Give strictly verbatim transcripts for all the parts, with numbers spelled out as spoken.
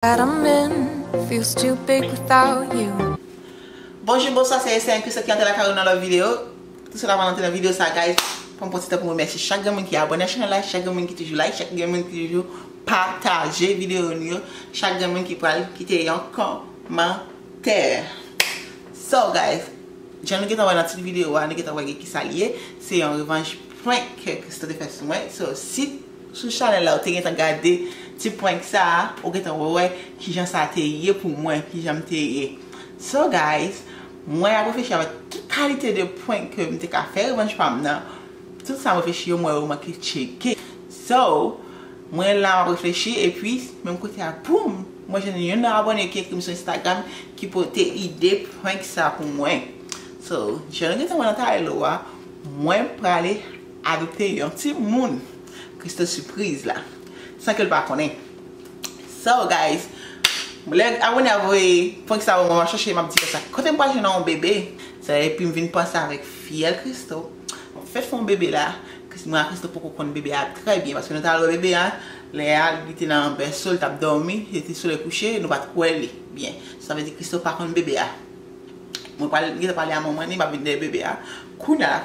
that I'm in feels too big without you. Bonjou, bonswa, se Esther Christo ki antre lakay ou nan lòt videyo. Tout sa la, anvan antre nan videyo sa, guys, pran yon ti tan pou m remèsye chak grenn moun ki abòne a chanèl la, chak grenn moun ki toujou like, chak grenn moun ki toujou pataje videyo nou yo, chak grenn moun ki pral kite yon kòmantè. So, guys, jan nou gentan wè nan tit videyo a, nou gentan wè ki sa l ye. Se yon revanj prank ke Christo te fè sou mwen. So, si sou chanèl la ou te gentan gade ti prank sa a, ou gentan wè kijan sa te ye pou mwen, kijan m te ye. So, guys, mwen ap reflechi avèk tout kalite de prank ke m te ka fè revanj pa m nan. Tout sa m reflechi yo, m wè yo manke tcheke. So, mwen la m ap reflechi, epi menm kote a, boum, mwen jwenn youn nan abòne ki ekri m sou Instagram ki pote ide prank sa pou mwen. So, jan nou gentan wè nan title a, mwen prale adopte yon timoun. Christo sipriz la, san ke l pa konnen. So, guys, lè abòne a voye prank sa yo, mwen m ap chache, m ap di konsa, kote m pral jwenn yon bebe? Sa, epi m vin panse avèk fiyèl Christo. Mwen fèk fè yon bebe la, Chris-, mwen ak Christo poko konn bebe a trè byen, paske nou t al wè bebe a, lè a, li te nan bèso, li t ap dòmi, li te solèy kouche, nou pa t wè li byen. Sa vle di Christo pa konn bebe a. Mwen pral, gentan pale a manman li, m ap vin dèyè bebe a. Kounye a,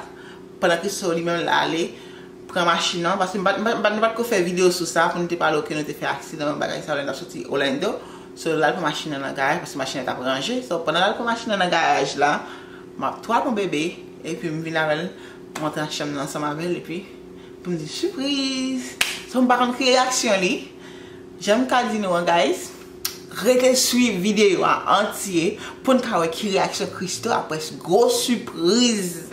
pandan Christo li menm l ale pran machin nan, paske m pa, m pa, m pa, nou pa t ko fè videyo sou sa, pou nou te pale ke nou te fè aksidan, bagay sa, lè n t ap soti Orlando. So, l al pran machin nan nan garaj, paske machin nan t ap ranje. So, pandan l al pran machin nan nan garaj la, m ap tou al pran bebe, epi m vin avè l, m antre nan chanm nan ansanm avè l, epi pou m di sipriz. So, m pa konn ki reyaksyon li. Jan m ka di nou an, guys, rete swiv videyo a antye pou n ka wè ki reyaksyon Christo apre gwo sipriz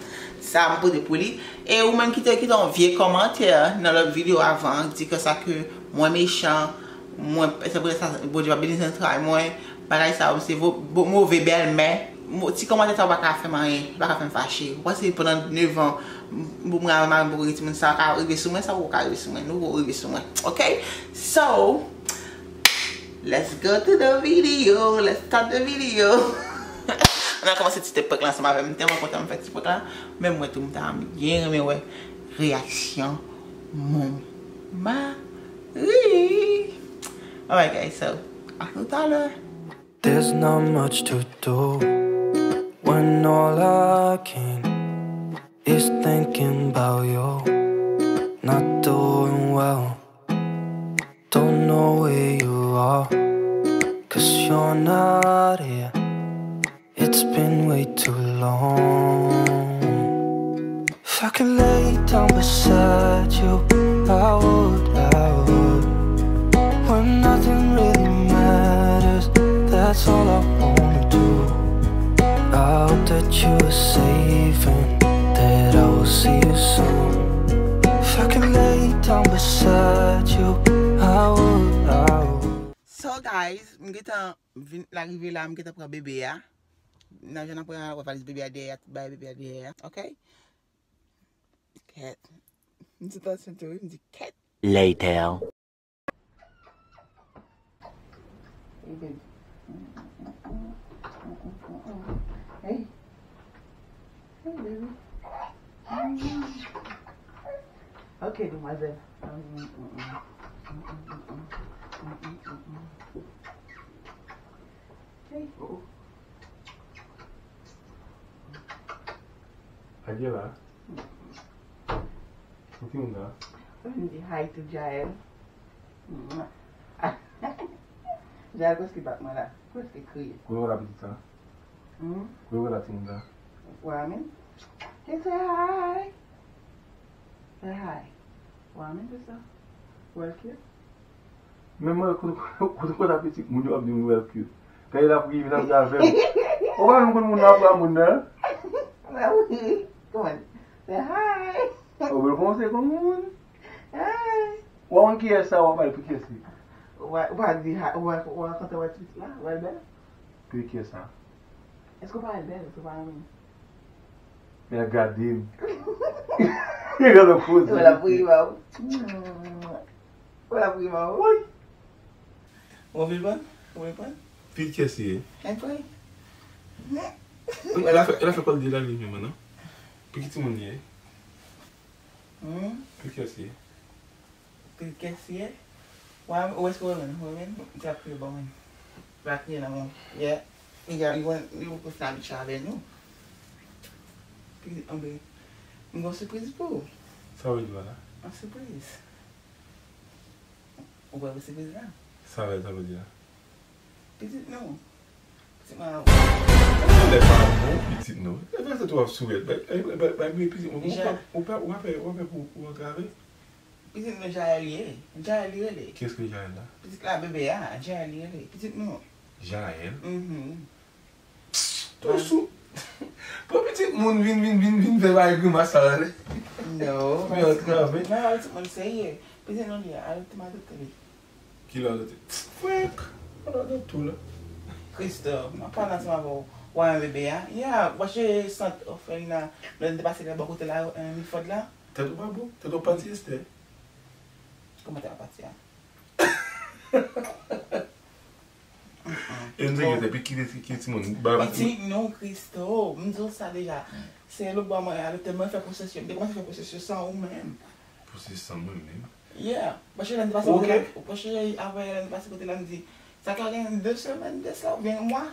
sa m pote pou li. E ou menm ki te kite yon vye kòmantè nan lòt videyo avan, di konsa ke mwen mechan, mwen, se pou sa Bondye pa beni zantray mwen, bagay sa yo, se vo-, bo-, move bèlmè. Mo-, ti kòmantè sa yo pa ka fè m anyen, pa ka fè m fache. Ou panse pandan nevan, m, m, mwen avè mari m poko gen timoun, sa ka rive sou mwen, sa poko ka rive sou mwen, nou poko rive sou mwen. Ok? So, let's go to the video, let's start the video. Ann al kòmanse ti tèt prank lan ansanm avè m, m tèlman kontan m fè ti prank lan, men mwen tou m ta byen renmen wè reyaksyon mon mari. Alright, guys, so, à tout à l'heure. There's not much to do when all I can is thinking about you. Not doing well, don't know where you are, 'cause you're not here. It's been way too long. If I could lay down beside you, I would, I would. When nothing really matters, that's all I wanna do. I hope that you are safe and that I will see you soon. If I could lay down beside you, I would, I would. So, guys, m gentan vin, la rive la, m gentan pran bebe a. Nan jan n ap pran valiz bebe a dèyè a, tout bagay bebe a dèyè a, ok? Kèt. M di tansyon tou wi, m di kèt. Later. Hey, baby. Hey. Hey, baby. Ok, demwazèl. Hey. Oh. Adye la. Ou ki moun la? M di hi to Jael. Jael prèske bat mwen la. Prèske kriye. Kote w la pitit sa? Hmm? Kote w la timoun sa? Ramin? He say hi. Say hi. Ramin, c'est ça? Well cute. Men mwen, kote, kote, kote apeti moun yo ap di m well cute. Gade l ap ri, l ap ri avè m. Ou pa menm konn moun nan ap ri a moun nan? L ap ri. Kòman? Say hi. Ou bèl kòmanse konn moun. Hi. Ou pa konn kiyès sa, w ap pale pou kiyès li? Ou pa, ou pa di hi, ou pa, ou pa kontan wè pitit la, wè l bèl? Pou kiyès sa? Èske w pa wè l bèl? Èske w pa renmen? Men gade m. Gade poz. Wè l ap ri ba ou. Wè l ap ri ba ou. Wi. Ou anvi l pran? Ou vle pran? Pou kiyès li ye? Ann pran. Wi, l ap fè, l ap fè kò l di l a li menm, non? Pou ki timoun li ye? Hmm? Pou kiyès li ye? Pou kiyès li ye? Ou wè, ou wè, ou wè, ou wè, m te ap kriye, bon, mwen. Pa kriye nan mwen. Yeah. Li gen, li gen, li gen pou fin abitye avè nou. Pi, anben, m gen yon sipriz pou ou. Sa w vle di pa la? Yon sipriz. Ou wè yon sipriz la? Sa vle, sa vle di la? Pitit nou. Pitit mwen. Ou lè pa bon, pitit nou. E pa sa tou ap souri. Bay, bay, bay, bay, bay, pitit mwen. Ou pa, ou pa, ou pa fè, ou pa fè pou, pou antrave. Pitit nou Jael ye. Jael li rele. Kiyès ki Jael la? Pitit la, bebe a, Jael li rele. Pitit nou. Jael? Mhm. Tou sou. Pran pitit moun vin, vin, vin, vin fè bagay grimas sa la, ne? No. Vin antrave. Non, pitit moun serye. Pitit nou li a, al te m adopte li. Kilè w adopte? Frenk! Ou adopte tou la. Christo, m ap pale ansanm avè w. Ou wè bebe a? Ya, w ap chèche sant òfelina. Lè n te pase lè bò kote la, eh, Milford la. Tèt ou pa bon? Tèt ou pati, Esther? Kòman tèt mwen pati a? E m te gentan, epi ki, ki, ki timoun? Ba, pitit nou, Christo. M di w sa deja. Se lòt bò mwen, adopte mwen fè pwosesyon. M te kòmanse fè pwosesyon san ou menm. Pwosesyon san mwen menm? Yeah. Paske lè n te pase kote la, paske avè lè n te pase kote la, m di, sa ka gen de semèn de sa, oubyen yon mwa.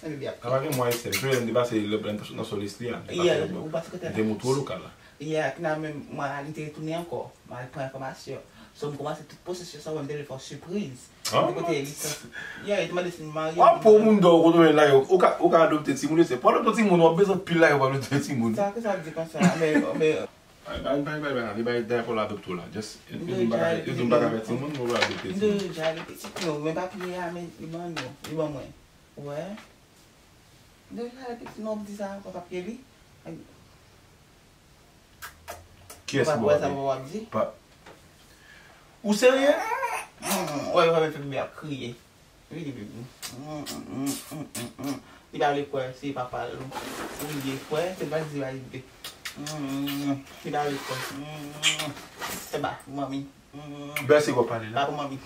Men bebe ap. Sa pa gen mwa, Esther. M sonje lè n te pase lè n te sot nan Sòl Estri a. M te pase lòt bò. M te montre w lokal la. Yeah, kina menm, mwen, li te retounen ankò. Mwen al pran enfòmasyon. So, m kòmanse tout pwosesyon sa, mwen te vle fè yon sipriz. Mwen te pote lisans. Yeah, li te mande si m marye. W ap pran moun dò kote w la yo. Ou ka, ou ka adopte timoun, se pa adopte timoun, w ap bezwen pil la yo pou adopte timoun. Sa, ki sa ap di konsa? Men, men, bay, bay, bay, bay, bay, bay, dayè pou l adopte w la. Just, yo di m pa ka, yo di m pa ka fè timoun, mwen pou adopte timoun. M te deja li pitit nou, men papye a, men li ban nou, li ban mwen. Ou wè? M te deja li pitit nou, w ap di sa, w ap papye li. Kiyès ki ba w papye? Pa. Ou serye? Wè, wè, wè, fè bebe ap kriye. Vini, bebe. Li pa vle kwè se papa l. Ou vle kwè, se pa di verite. Li pa vle kwè. Se ba pou manmi. Bèl se gwo pale la. Ba pou manmi.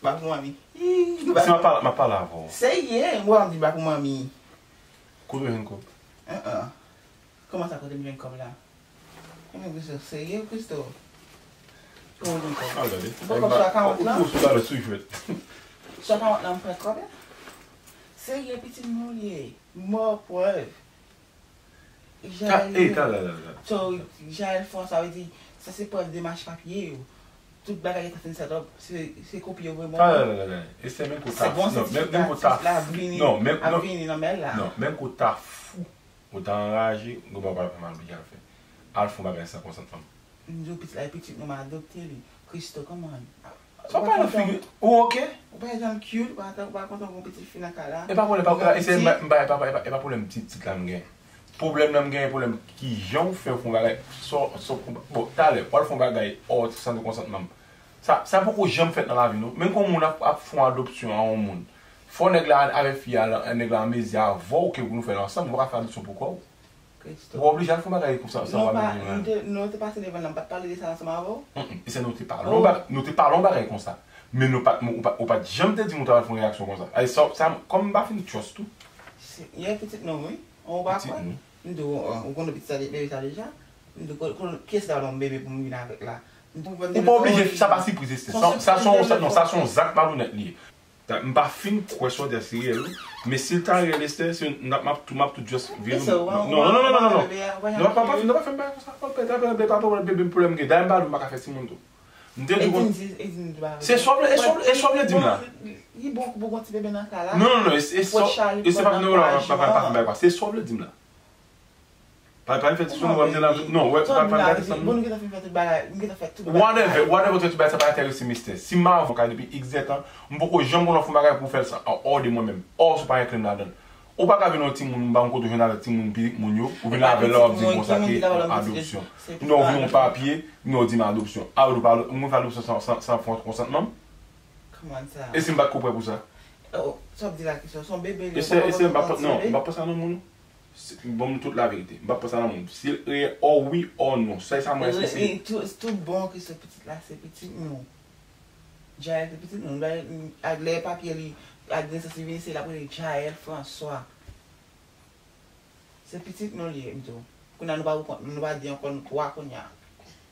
Ba pou manmi. Si m ap pale, m ap pale avè w. Serye, m wè w ap di ba pou manmi. Kote w jwenn kòb? Kòman sa, kote m jwenn kòb la? Ebyen, Christo, serye, Christo. Kote w jwenn kòb? Al gade. Ou pran kòb sou akawont lan? Ou sou la, sou jwèt. Sou akawont lan, m pran kòb la? Serye, pitit nou l ye. Mò prèv. Jael, so, Jael François, vle di, sa se prèv demach papye yo. Tout bagay yo ta fin set up, se, se kopi yo voye ban mwen. Talè, talè, talè. E se menm kou ta, non, menm, menm kou ta, non, menm, non, non, menm kou ta fou, ou ta anraje, ou pa pral fè mal, oblije al fè. Al fè yon bagay san konsantman m. M di w pitit la, e pitit nou m adopte li. Christo, come on. Sa w pale nan figi, ou oke? Ou pa janm cute, ou pa, ou pa kontan gon pitit fi nan kay la. E pa pwoblèm, e pa, e pa, e pa pwoblèm pitit la m gen. Pwoblèm nan m gen, pwoblèm kijan w fè w fè yon bagay, sa, sa, bon, talè, w al fè yon bagay, ò, san konsantman m. Sa, sa poko janm fèt nan lavi nou. Menm kon moun ap, ap fè yon adopsyon a yon moun. Fò nèg la avè fi a, nèg la an mezi avè w ke pou nou fè l ansanm, ou pa ka fè adopsyon pou kò w. Ou pa oblije al fè yon bagay konsa, sa w ap di. Nou te, nou te pase devan l, m pa t pale de sa ansanm avè w? Mm, mm. E se nou te pale yon bagay, nou te pale yon bagay konsa. Men nou pa t, ou pa, ou pa t janm te di m ou t ap fè yon reyaksyon konsa. Ay, sa, sa, kòm m pa fin trust ou. Yè pitit nou, wi. Ou pa kwè? M di w, ou konnen pitit sa, bebe sa deja. M di w, kiyès ki ta ban m bebe pou m vin avèk la? Ou pa oblije, sa pa sipriz, Esther. Sa, sa se yon, non, sa se yon zak malonèt li ye. M pa fin kwè sa w di a se reyèl, wi. Men si l ta reyèl, Esther, se, m ap, m ap tou, m ap tou just vire. Non, non, non, non, non, non. Non, pa, pa, non, pa fè m bagay konsa. Pa, pa, pa, pa, pa, pa, bebe, pwoblèm gen. Dayè m pa di w m pa ka fè timoun tou. M te di w kon. Se sa w vle, e sa w vle, e sa w vle di m la? Li bon pou gon ti bebe nan kay la. Non, non, non, e, e sa, e se pa, non, non, pa, pa, pa, pa, pa, se sa w vle di m la. Pa, pa fè ti sou nou, wè m te la, non, wè, pa, pa, pa, bon, nou gentan fin fè tout bagay, nou gentan fè tout bagay. Whatever, whatever, tout bagay, sa pa enterese m, Esther. Si m avè w ka depi x tan, m poko janm konn fè yon bagay pou fè l san, an, an de mwen menm. Ò, si w pa enkli m ladan l. Ou pa ka vin yon timoun, m pa konn kote w jwenn avèk timoun, pitit moun yo, ou vin avè l la, w ap di m konsa ke adopsyon. Non, ou vin yon papye, non, w di m adopsyon. A, ou pa, m fè adopsyon san, san, san fè konsantman m? Kòman sa? E si m pa t ko prè pou sa? Sa w ap di la, kesyon, se yon bebe li ye, ou pa panse se yon bebe? Non, m pa panse a nan moun. Ban m tout laverite. M p ap pran sa nan moun. Si l reyèl, ò wi, ò non. Sèl sa mwen espere. Tout bon ke se pitit la, se pitit nou. Jael se pitit nou. Lè papye li, ak nesans li vini, se l ap rele Jael François. Se pitit nou li ye, m di w. Kounye a nou pa, nou pa di ankò nou twa kounye a.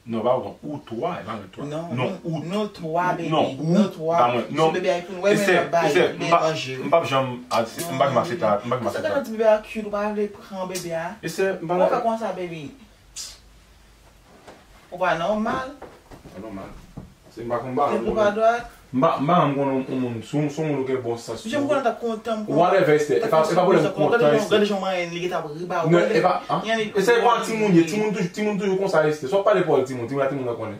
Non, pa ou, ou twa, e pa mwen twa. Non, Non, nou, ou nou twa, baby. Non, ou Nou twa. Pa mwen. Non. Sou bebe a pou nou. Wè, mwen Esè, ap bay, esè, bebe m pa, manje. m p ap janm, m p ap janm aksepte, m p ap janm aksepte. Sa bebe a cute, ou pa vle pran bebe a. Esè, m pa Ou fè konsa, baby. Ou pa nòmal. Pa nòmal. Se m pa konn ba. Tèt ou pa dwat. M pa, m pa janm konn yon moun, si w, si w moun ou gen bon sans. Jan m konnen t ap kontan. Whatever, Esther. E pa, e pa pwoblèm kontan, Esther. Gade jan mwen li gen t ap riba. Non, e pa, ah, e se kwa timoun ye, timoun toujou, timoun toujou konsa, Esther. Si w ap pale pawòl timoun, timoun la, timoun nan konnen.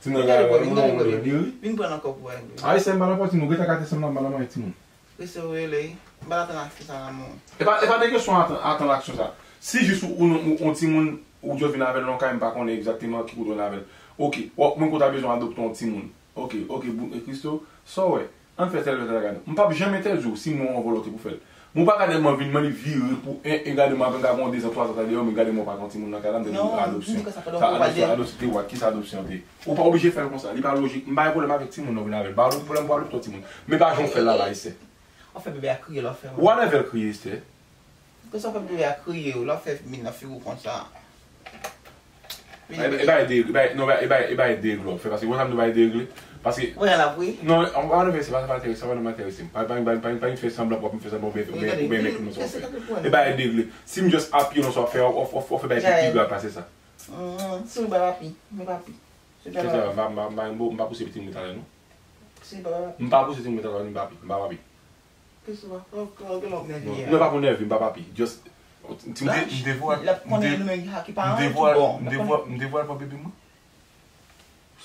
Timoun nan, Gade pou li, moun gade nan pou li. Li ri. Vin pran nan kòb pou wè. Ah, Esther, m pa nan pòt timoun, gen tan ka te sanm nan, m pa nan mwen timoun. Rese rele. M pa la tann aksè sa la, mon. E pa, e pa de kesyon atan, atan aksyon sa. Si jis ou, ou, ou, ou timoun, ou djò vin avè l nan kay, m pa konnen egzakteman ki kote w vin avè l. Ok, w ap mwen konn ta bezwen adopte yon timoun. Ok, ok, Christo, sa w wè? Ann fè tèl, tèl, tèl, tèl. M p ap janm entèdi w si mwen yon volonte pou fè l. Mwen pa ka tèlman vin, mwen li vire pou en, en gade mwen apèn ka gon dezan, twa zan ta deyò, men gade mwen pa t yon timoun nan kay la, m te vin adopsyon. Sa adopsyon, adopsyon te wak, ki sa adopsyon te? Ou pa oblije fè l konsa, li pa lojik. M pa gen pwoblèm avèk timoun nan vin avè l. M pa gen pwoblèm pou adopte yon timoun. Men pa jan w fè l la la, Esther. Ou fè bebe a kriye lè w fè. Whatever l kriye, Esther. Kòman w fè bebe a kriye, lè w fè min nan figi w konsa? E ba e deregle, e ba, non, e ba e deregle w ap fè, paske wè sa m di w ba e deregle, paske. Mwen la vre. Non, an pa antre, se pa sa pa enterese, sa pa nan enterese m. Pa pa pa pa pa fè sanblan pou w ap fè sanblan oubyen oubyen oubyen mèt nou sa w fè. E ba e deregle. Si m just apiye nan sa w ap fè, w ap fè bay pi grav pase sa. Si w bay papi, men papi. Se sa, m pa m pa m pa m pa pouse pitit mwen talè non. Si w bay papi. M pa pouse pitit mwen talè ni papi, m pa papi. Kisa w ap gen lè w nève a? Non, pa pou nève, m pa papi. Just m te m te vwa L ap konnen nou menm ki pa m te anyen vwa ki bon. m te vwa m te vwa l pran bebe mwen.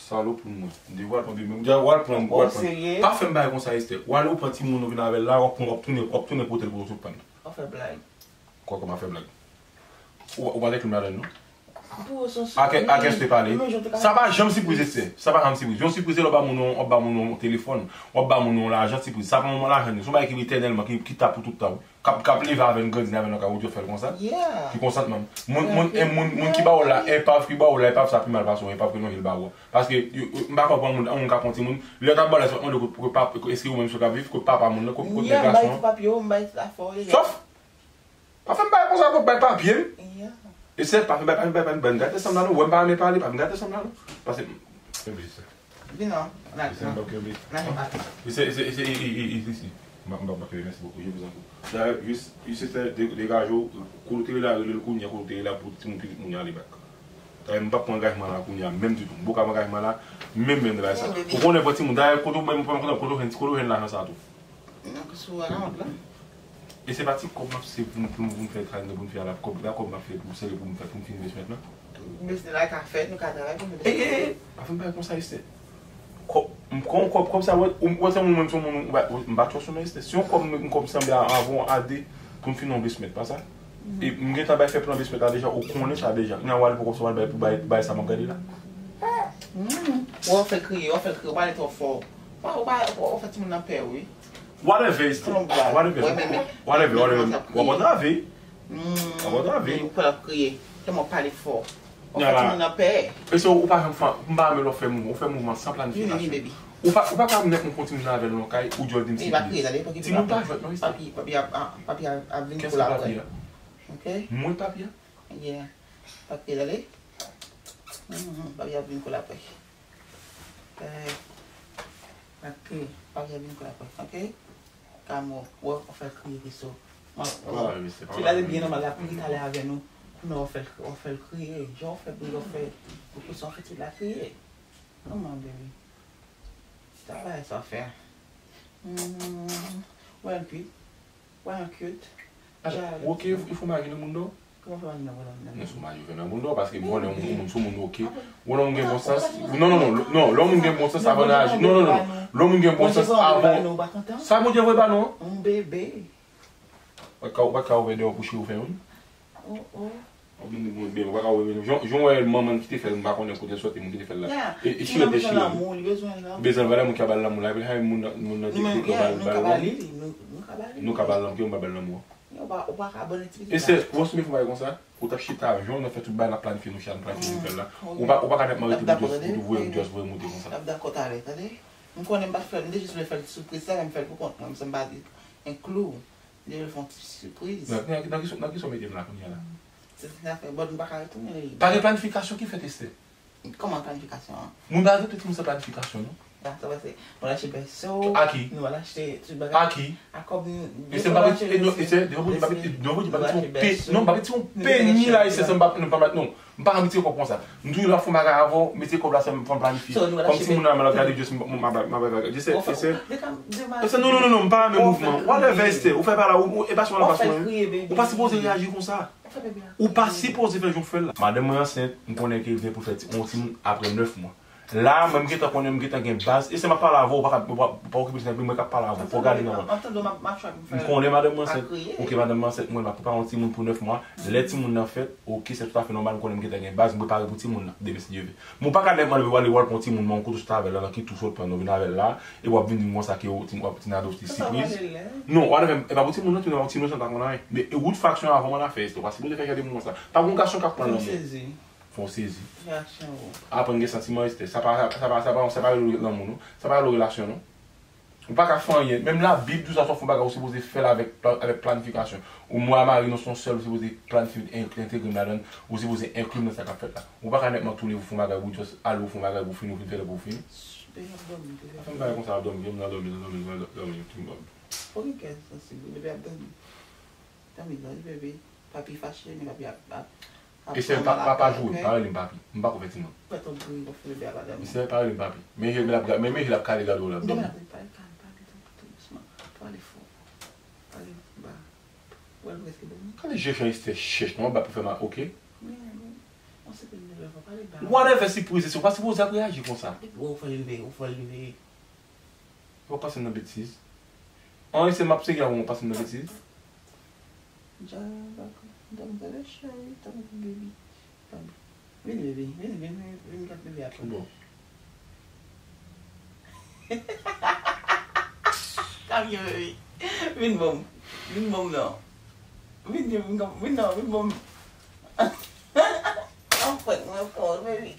Salopri mwen. M te vwa l pran bebe mwen. M te vwa l pran m vwa l pran. Pa fè m bagay konsa, Esther. W ale w pran timoun ou vin avè l la, w ap pran w ap tounen w ap tounen pote l pou w sot pann. W ap fè blag. Kwa kòman fè blag? Ou ou pa te krim ladann non? Pou w sou Ak ak Esther pale. Sa pa janm sipriz, Esther. Sa pa janm sipriz. Yon sipriz se lè w ba moun yon w ap ba moun yon telefòn, w ap ba moun yon lajan sipriz. Sa pa yon lajan, se yon bagay ki etènèlman, ki ki ta pou tout tan. K ap k ap leve avè n, grandi avè n nan kay ou, ou fè l konsa. Ki konsantman m. Moun moun e moun moun ki ba w la, enpav ki ba w la, enpav sa pi mal pase w, enpav ki lonje l ba w. Paske yo- yo- m pa konprann moun, moun ka pran timoun, lè w t ap ba w la, se pa mande w ke pa èske ou menm sou k ap viv, ke papa moun nan, ke ke nèg gason an. Papye w, m bay tout afè w. Sof! Pa fè m bagay konsa, pa bay papye m. E se pa fè m bay papye, bay papye, bay m gate sanm la non. Wè m pa renmen pale, pa m gate sanm la non. Paske. Kenbe sa. Vin non, n al Ese m p ap kenbe. N al pati. Ese ese ese e e e e isi. M p ap m p ap kenbe, mèsi bokou, je vous en prie. Dayè, jis jis ese de- degaje w, kote w te rele a rele l kounye a, kote w te rele a pou timoun pitit moun yo ale bak. Dayè, m p ap pran angajman la kounye a menm ditou. M poko pran angajman la menm menm de bagay sa. Ou konnen pran timoun, dayè kote w menm pran kote w jwenn kote w jwenn lajan sa tou. Nan sou a la wont la. E se pa ti kòb m ap se pou m pou m pou m fè travay nan pou m fè a la kòb la kòb m ap fè pou se li pou m fè pou m fin investment lan. Biznis la ka fèt, nou ka travay pou nou. E e e, pa fè m bagay konsa Esther. Kòb m pran yon kòb kòb sa wè ou wè se moun mwen se moun m pa m pa twò sou non Esther. Si yon kòb m kòb sanble a avè yon a de pou m fin yon investment, pa sa? E m gentan bay fè plan investment la deja, ou konnen sa deja. Kounya w al pou kòb sa w al bay pou bay bay sa m ap gade la. Wè w fè l kriye, w fè l kriye, w pale twò fò. Ou pa ou pa ou fè timoun nan pè wi. Whatever Esther. Whatever. Whatever, whatever. W ap antrave. W ap antrave. Ou pa ap kriye. Tèlman w pale fò. W ap fè timoun nan pè. E se ou pa janm fè, m pa renmen lè w fè mouvman. Ou fè mouvman san planifikasyon. Ou pa ou pa ka nèk mwen kontinye avè l nan kay ou djòl di m se kriye. Timoun pa jwèt non Esther. Papi, papi ap vin kou l apre. Ok? Mwen papi a? Yeah. Papi ale. Papi ap vin kou l apre. Ok. Papi ap vin kou l apre. Ok? Kamo, wè, w fè l kriye Christo. Ti la te byen nòmal la pou li talè avè nou. Kounya w fè l w fè l kriye. Jan w fè bri w fè pou Christo w fè ti la kriye. Kòman baby? Sa bagay sa w fè a? Wè l kwit. Wè l kwit. Ok, il faut imagine moun do. Kòman fè w nan boulon nan? Non, sou maji fè nan moun do, paske m konnen yon moun sou moun ok. Ou lè moun gen bon sans. Non, non, non, non, lè moun gen bon sans avan nan aji. Non, non, non, non. Lè moun gen bon sans avan. Sa Bondye voye ba nou an? Yon bebe. Ou pa ka ou pa ka ouvè deyò pou cheri w fè youn? Oh, oh. Ou byen, byen, byen, ou pa ka ouvè youn. Jan jan wè manman ki te fè l, m pa konnen kote l soti, moun ki te fè l la. E e cheri te cheri. Bezwen lanmou. Bezwen vale moun ki a ba l lanmou la, epi hay moun nan moun nan te te ba l ba l lanmou. Nou ka ba li. Nou ka ba l lanmou, ki moun ba ba l lanmou an? Ou pa ou pa ka ban ti pitit. E se, ou wè si w te fè yon bagay konsa, ou t ap chita, jan w nan fè tout bagay n ap planifye nou chak, nou planifye nou fè l la. Ou pa ou pa ka nèt mare tout pou just pou voye m just voye m monte konsa. N ap dakò talè, tande. M konnen m pa t fè l, m te jis vle fè l sipriz, sa fè m fè l pou kont mwen, m sanm pa di enkli w, m te vle fè yon ti sipriz. Nan nan ki nan ki sou mete m la kounye a la? Se ti afè, but m pa ka retounen li. Pa gen planifikasyon ki fèt Esther. Kòman planifikasyon an? Moun pa gen tout moun san planifikasyon, non. La, sa pase. Nou al achte bèso. A ki? Nou al achte tout bagay. A ki? A kòb nou. E se pa ti, e non, e se, devan Bondye, pa ti, devan Bondye, pa ti yon pe, non, pa ti yon peni la, e se, se, m pa, non, pa, non. M pa retire kòb konsa. M toujou la fè bagay avè w, mete kòb la, se m fè m planifye. Kòm si moun nan, m ap gade, just, m, m, m, m, m, just, e se, e se, non, non, non, non, m pa nan mouvman. Whatever, Esther, ou fè pa la, ou, ou, e pa sou la, ou pa sou la. Ou pa sipoze reyaji konsa. Ou pa sipoze fè jan w fè l la. Madanm mwen ansent, m konnen ke l gen pou fè ti, yon timoun apre nèf mwa. La, mwen, m gentan konnen, m gentan gen baz. E se m ap pale avè w, ou pa ka, ou pa, ou pa okipe l, se mwen k ap pale avè w. Fò w gade nan mwen. M konnen madanm mwen ansent. Ok, madanm mwen ansent, mwen, m ap prepare yon timoun pou nèf mwa. Lè timoun nan fèt, ok, se toutafè nòmal, m konnen m gentan gen baz, m prepare pou timoun nan, demen si Dye vle. Men w pa ka nèk mande w ale wòl pou yon timoun, men yon kote w chita avè l la, nan ki tou sot pran, nou vin avè l la, epi w ap vin di m konsa ke w ti, w ap ti nan adopte sipriz. Non, w ap fè, e pa pou timoun nan, timoun nan, timoun nan, sa ta konn anyen. Men, e wout fraksyon avan w al fè, Esther, w pa sipoze fè jan de moun konsa. Pa pou yon gason k ap pran lanmou. Fè w sezi. Aprann gen santiman, Esther. Sa pa, sa pa, sa pa, sa pa rele lanmou, non. Sa pa rele relasyon, non. Ou pa ka fè anyen. Menm Labib di w sa, sa w fè yon bagay, ou sipoze fè l avèk, avèk planifikasyon. Ou mwa mari nou se yon sèl, ou sipoze planifye, en-, entegre m ladan l, ou sipoze enkli m nan sa k ap fèt la. Ou pa ka nèkman tounen pou fè yon bagay, ou just ale ou fè yon bagay, ou fini, ou fin fè l pou ou fini. Bebe ap dòmi, bebe ap dòmi. Fè m bagay konsa, ap dòmi, dòmi, dòmi, dòmi, dòmi, dòmi, dòmi. Fò gen kè sansib, bebe ap dòmi. Tanmi non, bebe, papi fache, men papi ap, ap, ap Esther, pa, pa, pa joure, pa rele m papi. M pa ko fè timoun. Fè ton bri, w ap fè bebe a pa dòmi. Esther, pa rele m papi. Men je l ap, men, men je l ap kale gade w l ap dòmi. Demen ap pale kalm, pale tou, tou dousman. Pale fò. Pale ba. Ou wè l prèske dòmi. Gade je jan Esther chèch, non, ba pou fè mal, ok? Men, men, on se pe nève, pale ba. Whatever, sipriz, se ou pa sipoze ap reyaji konsa. Depi w fè l leve, ou fè l leve. Ou ap pase m nan betiz. An, se m ap segi avè w, w ap pase m nan betiz. Ja, dakò. Tanmi, tande cheri, tanmi, baby. Tanmi. Vin, baby, vin, vin, vin, vin gad bebe a. Bon. Tanmi, baby. Vin bon. Vin bon, non. Vin, vin, vin, vin, non, vin bon. An fwèt mwen fò, baby.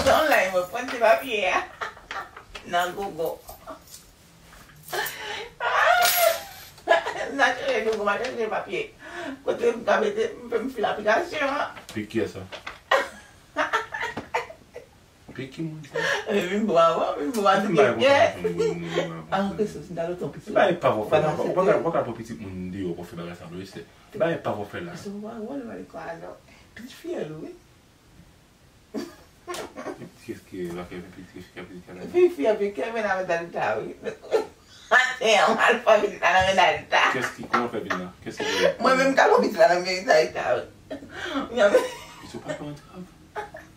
Yon lay mwen pran ti papye a. Nan gogo. Nan chèche gogo, m a chèche papye. Kote m ka mete, m fè m fil aplikasyon an. Pik kiyès sa? Pik ki moun sa? Vin bwa, vin bwa, vin bwa. Ah, ok, so, si m ta loton pis. Ba e pa vò fè la. Ou pa ka, ou pa ka pran pitit moun deyò pou fè bagay sa, non, Esther. Ba e pa vò fè la. So, wa, wa, wa, wa, non. Pitit fiyèl, wi. Pitit kès ki la fè pitit kès ki pitit kès la. Fi, fi, fi, kè men nan men Dalita, wi. Maten an, m al fè pitit la nan men Dalita. Kès ki, kòman fè vin la? Kès ki vin la? Mwen menm, m ka pran pitit la nan men Dalita, wi. Mwen menm. Pitit pa konn antre.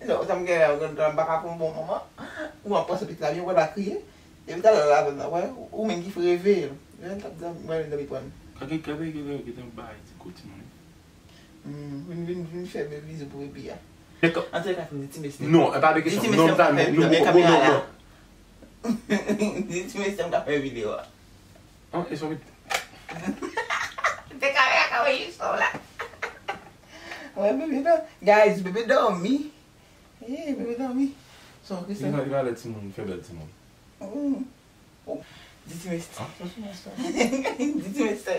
Non, sa m gen la, m pa ka pran bon moman. Ou ap panse pitit la byen, ou wè l pa kriye. Depi talè la, la, wè, ou menm ki reveye l. Lè l t ap dòmi, mwen menm dòmi pran l. Kage, kage, kage, kage, kage, bay ti kout timoun. Hmm, vin, vin, vin fè bèl bizou pou bebe a. Antouka, di ti mesye. Non, e pa de kesyon. Non, non, non, non, non. Di ti mesye m ka fè videyo a. An, e sou vit. Te kamera ka wè jis la. Wè, bebe dò-, guys, bebe dòmi. Eh, bebe dòmi. Son Christian. Li pa, li pa lè timoun, fè bèl timoun. Mm. Di ti mesye. Ah, sa sou mwen sa. Di ti mesye.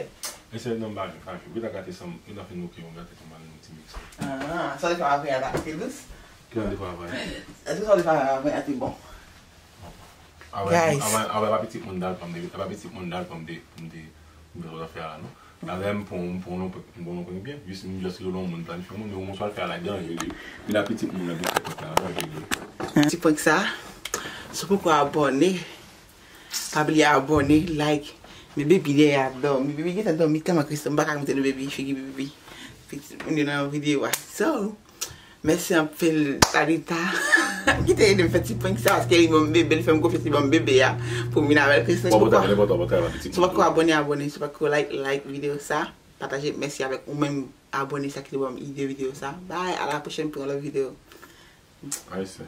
E se non, pa gen, pa gen. Ou ta gate san, ou ta fin moke, ou gate san mal nou ti mix. Ah, sa li fè avè a, ta te dous. Ki jan de fwa avè? Èske sa li fè avè a te bon? Avè, avè, avè pa pitit moun dal pa m de, avè pitit moun dal pa m de, m de, m de fè a la, non. Avè m pon, m pon non, m pon non, pon byen. Jis, m jis rele yon moun, planifye yon moun, men yon moun swa l fè a la, danje li. Men la pitit moun nan, vin fè prank la, danje li. Ti prank sa, si w poko abòne, pa bliye abòne, like. Men baby dèyè ap dòmi. Baby gentan dòmi tèlman Christian, m pa ka montre nou baby, figi baby. Pitit moun yo nan videyo a. So, mèsi anpil, Talitha. Ki te ede m fè ti prank sa, paske li ban m bebe, li fè m konfyans, li ban m bebe a pou m vin avè l. Christian, si w poko abòne, abòne. Si w poko like, like videyo sa, pataje. Mèsi avèk ou menm abòne sa ki te ban m ide videyo sa. Bye, à la prochaine pour une autre vidéo. Ayisyen.